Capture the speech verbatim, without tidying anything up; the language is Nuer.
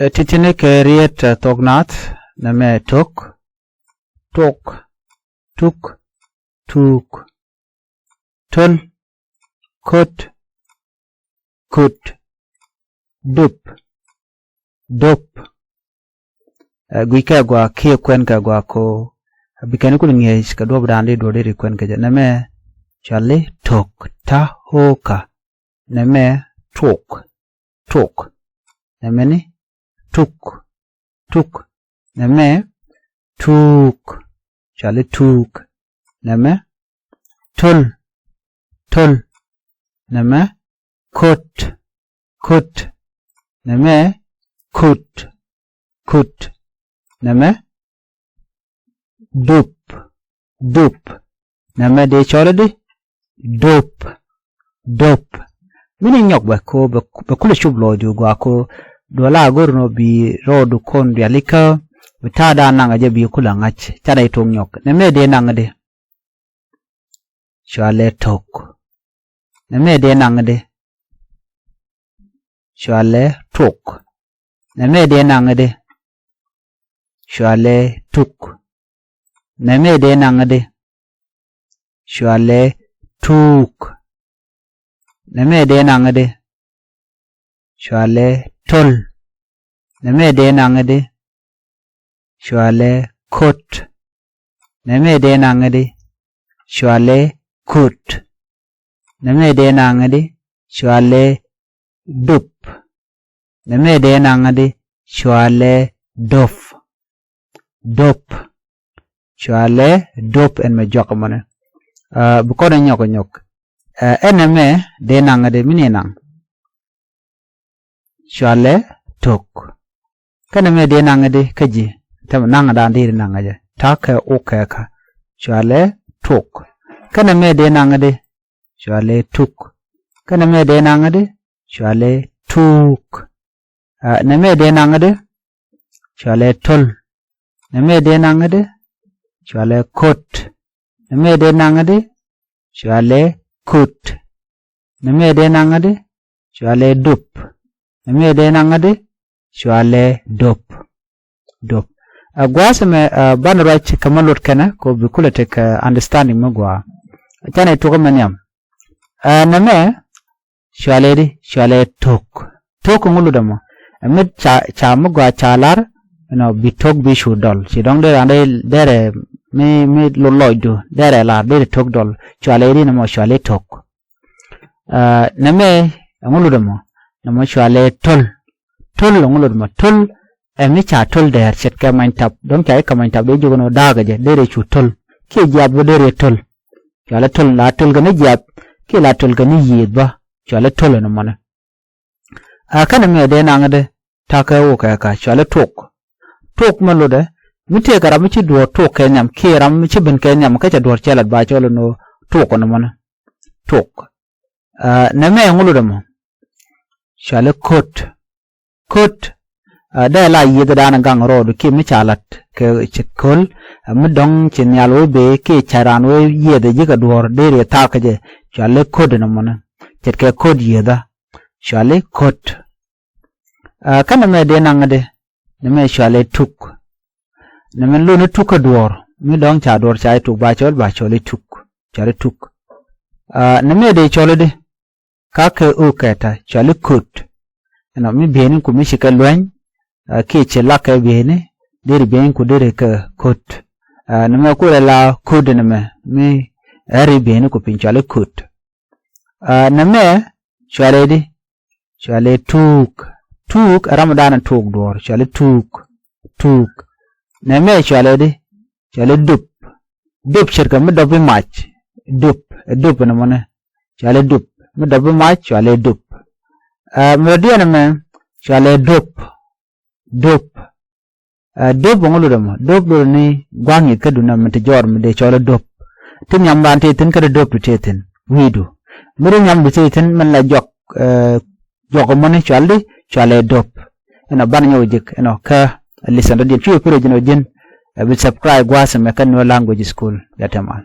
Ɛ, ti̱ti̱ni kɛ riet, ɛ, thok naath, nɛmɛ tok, tok, tuk, tuuk, töl, köt, kut, dup, dop. Ɛ, gui̱ckɛ gɔaa kiɛ kuɛnkɛ gɔaa ko bi kɛn kul ŋi̱eec kɛ duɔ̱ɔ̱pdan di duɔ̱ɔ̱r di ri kuɛn kɛ jɛ. Nɛmɛ cɔali tok, ta, ho̱o̱kä. Nɛmɛ tuk, tuk. Nɛmɛ ni tuk, tuk. Nɛmɛ tuuk, cɔali tuuk. Nɛmɛ töl, töl. Nɛmɛ köt, köt. Nɛmɛ kut, kut. Nɛmɛ dup, dup. Nɛmɛ dee cɔl i̱di dop, dop. Mi ni nyɔk bɛ ko bɛ, bɛ kulɛ cup lɔɔcdu gɔaa ko duɔla a go̱r nɔ bi rɔɔdu kɔn rialikä bi ta̱a̱ da̱a̱ naŋ a jɛ bi kulɛ ŋa̱c. Canɛ i̱ tok nyɔk. Nɛmɛ dee naŋ i̱di? Cɔalɛ tok. Nɛmɛ dee naŋ i̱di? Cɔalɛ tuk. Nɛmɛ dee naŋ i̱di? Cɔalɛ tuk. Nɛmɛ dee naŋ i̱di? Cɔalɛ tuuk. Nɛmɛ dee naŋ i̱di? Cɔalɛ töl. Nɛmɛ dee naŋ i̱di? Cɔalɛ köt. Nɛmɛ dee naŋ i̱di? Cɔalɛ kut. Nɛmɛ dee naŋ i̱di? Cɔalɛ dup. Nɛmɛ dee naŋ i̱di? Cɔalɛ dop, dop. Cɔalɛ dop ɛn mɛ juak mɔnɛ. Ɛ, bi kɔn ɛ nyɔk nyɔk. Ɛ, ɛn nɛmɛ dee naŋ i̱di? Mi ni naŋ? Cɔalɛ tok. Kä nɛmɛ dee naŋ i̱di kä ji̱? Tɛmɛ naŋ dan dee naŋ jɛ. Ta̱a̱ kɛ uk kɛ kä. Cɔalɛ tuk. Kä nɛmɛ dee naŋ i̱di? Cɔalɛ tuk. Kä nɛmɛ dee naŋ i̱di? Cɔalɛ tuuk. Ɛ, nɛmɛ dee naŋ i̱di? Cɔalɛ töl. Nɛmɛ dee naŋ i̱di? Cɔalɛ köt. Nɛmɛ dee naŋ i̱di? Cɔalɛ kut. Nɛmɛ dee naŋ i̱di? Cɔalɛ dup. Nɛmɛ dee naŋ i̱di? Cɔalɛ dop, dop. Ɛ, gua̱a̱th ɛmɛ, ɛ, banɛ ruac kɛ mɛ luɔt kɛnɛ kɛ bi kulɛ tekɛ, ɛ, understanding mi gɔaa. Canɛ tuɔk ɛmɛ nhiam. Ɛ, nɛmɛ cɔalɛ i̱di? Cɔalɛ tok. Tok ŋu lutdɛ mɔ? Ɛ, mi ca, ca mi gɔaa ca lar, you know, bi tok bi cu dɔl. Ci dɔ̱ŋ dee randɛ derɛ mi, mi lot lɔcdu derɛ lar derɛ tok dɔl. Cɔalɛ i̱di nɛmɔ? Cɔalɛ tok. Ɛ, nɛmɛ ɛŋu lutdɛ mɔ? Nɛmɔ cɔalɛ töl. Töl ɛŋu lutdɛ mɔ? Töl ɛ mi ca töl dɛɛr ce̱tkɛ many tap. Dɔ̱ŋ ca i̱ kɛ many tap dee jiök ɛn ɣöö da̱a̱kɛ jɛ derɛ cu töl. Kiɛ jiap bä derɛ töl. Cɔalɛ töl, la töl kɛ ni jiap kiɛ la töl kɛ ni yiëëth bä. Cɔalɛ töl ɛn mɔnɛ. Ɛ, kä nɛmɛ dee naŋ i̱di? Ta̱a̱ kɛ uk kɛ kä. Cɔalɛ tuk. Tuk mɛ lutdɛ mi tëëkɛ ram mi ci duɔ̱ɔ̱r tuk kɛ nhiam kiɛ ram mi ci ben kɛ nhiam kä cɛ duɔ̱ɔ̱r cɛ lat ba cɔl ɛn ɣöö tuk ɛn mɔnɛ. Tuk. Ɛ, nɛmɛ ɛŋu lutdɛ mɔ? Cɔalɛ köt. Köt. Ɛ, dee la yiëëthdan gaŋ rɔɔdu kiɛ mi ca lat kɛ ci köl, ɛ, mi dɔ̱ŋ ci nhial wee bee kiɛ ca raan wee yiëëth ji̱ kɛ duɔ̱ɔ̱r derɛ thaak kä jɛ. Cɔalɛ köt ɛn mɔnɛ. Ce̱tkɛ köt yiëëthä. Cɔalɛ köt. Ɛ, kä nɛmɛ dee naŋ i̱di? Nɛmɛ cɔalɛ tuk. Nɛmɛ lotni tuk kä duɔ̱ɔ̱r. Mi dɔ̱ŋ ca duɔ̱ɔ̱r ca i̱ tuk ba cɔl, ba cɔl i̱ tuk. Cɔalɛ tuk. Ɛ, nɛmɛ dee cɔl i̱di? Ka kɛ uk kɛ ta̱, cɔalɛ köt. Ɛnɔ mi bieyni ku mi ci kɛ luɛny, ɛ, kiɛ ci lak kɛ bieyni, derɛ bieyni ku derɛ kɛ köt. Ɛ, nɛmɛ kulɛ la köt nɛmɛ mi ɛ ri bieyni ku piny, cɔalɛ köt. Ɛ, nɛmɛ cɔalɛ i̱di? Cɔalɛ tuuk. Tuuk ɛ ramdan ɛ tuuk duɔ̱ɔ̱r, cɔalɛ tuuk. Tuuk. Nɛmɛ cɔalɛ i̱di? Cɔalɛ dup. Dup ce̱tkɛ mi dɔp i̱ mac. Dup. Ɛ dup ɛn mɔnɛ. Cɔalɛ dup. Mi dɔp i̱ mac cɔalɛ dup. Ɛ, mi rɔ̱diɛn ɛmɛ cɔalɛ dop. Dop. Ɛ, dop ɛŋu lotdɛ mɔ? Dop lotdɛ ni gua̱a̱k ŋi̱th kädu nɛmɛ ti jɔɔr mi dee cɔl i̱ dop. Ti nhiamdan tëë thi̱n kä ti dop ti tëë thi̱n wi̱i̱du. Mi ri nhiamdu tëë thi̱n min la juak, ɛ, juak mɔni cɔaldi, cɔalɛ dop. Ɛnɔ banɛ nyɔk ji̱k ɛnɔ kä lesson rɔ̱diɛn. Cuɛ pir ɛ ji̱n ɔ ji̱n, ɛ, bi subscribe gua̱a̱th ɛmɛ kä Nuer Language School. Gatɛmal.